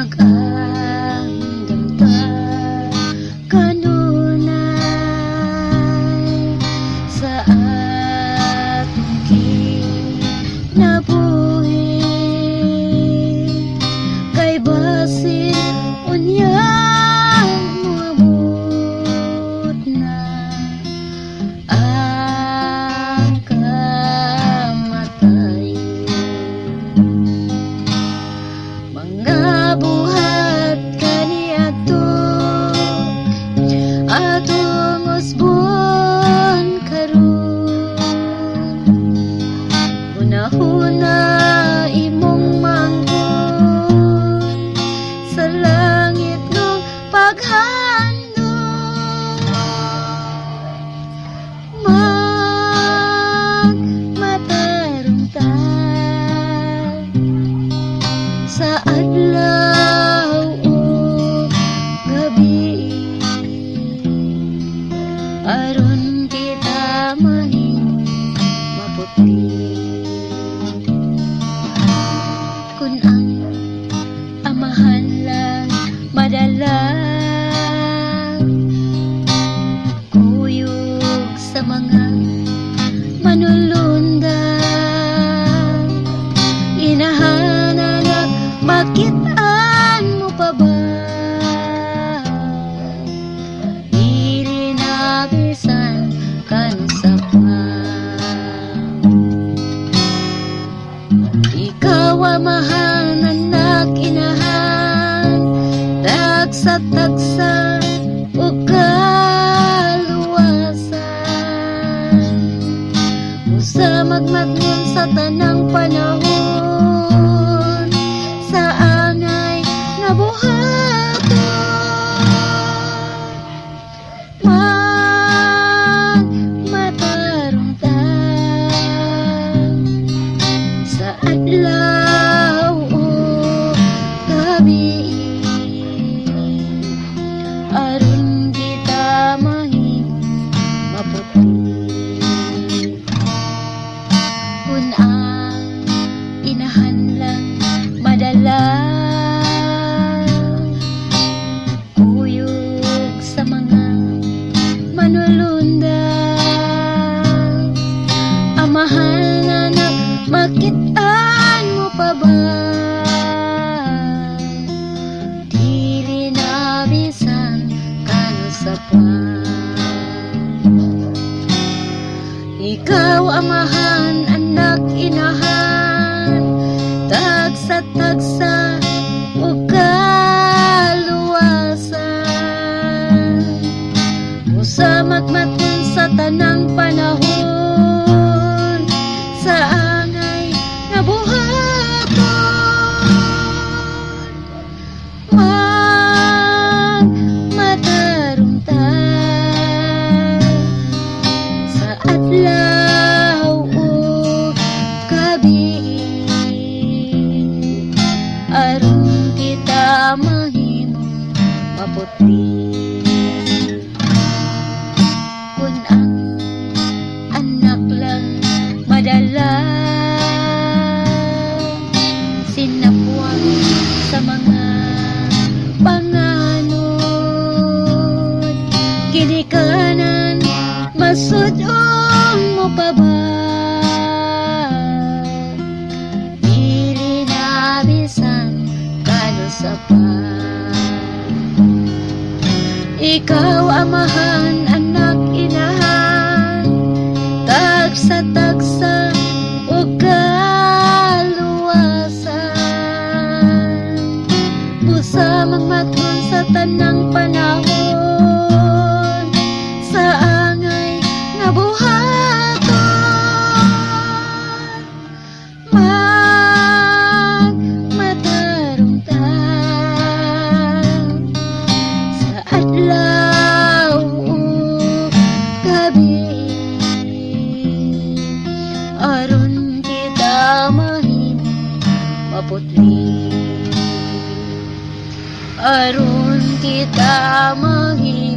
Mag-andam ta kanunay sa atong kinabuhi, kay basin unya moabot na ang kamatayon. Mga buhat kaniadto, atong usbon karon. Hunahuna imong maanghon sa langit nung paghandom. Magmatarong ta sa adlaw ug gabi, aron kita mahimong maputli. Kun ang amahan lang madala, kuyog sa mga manulunda, inahan, anak, makitaan mo pa ba? Dili na bisan kanusa pa. Ikaw amahan, anak, inahan, tagsa tagsa ug kaluwasan. Usa magmatngon sa tanang panahon sa angay nga buhaton. Magmatarong ta sa adlaw ug gabi, aron kita mahimong maputli. Kun ang inahan lang madala, kuyog sa mga manulunda, amahan, anak, makitaan mo pa ba? Dili na bisan kanusa pa. Ikaw amahan, anak, inahan, tagsa tagsa ug kaluwasan. Usa magmatngon sa tanang panahon sa angay nga buhaton. Magmatarong ta sa adlaw ug gabi, aron kita mahimong maputli. Kun ang anak lang madala, sinapwang sa mga panganod, ginikanan, masud-ong mo pa ba? Dili na bisan kanusa pa. Ikaw amahan, anak, inahan, tagsa tagsa ug kaluwasan. Busa magmatngon sa tanang panahon sa angay nga buhaton. Magmatarong ta sa adlaw ug gabi, aron kita mahimong maputli, aron kita mahimong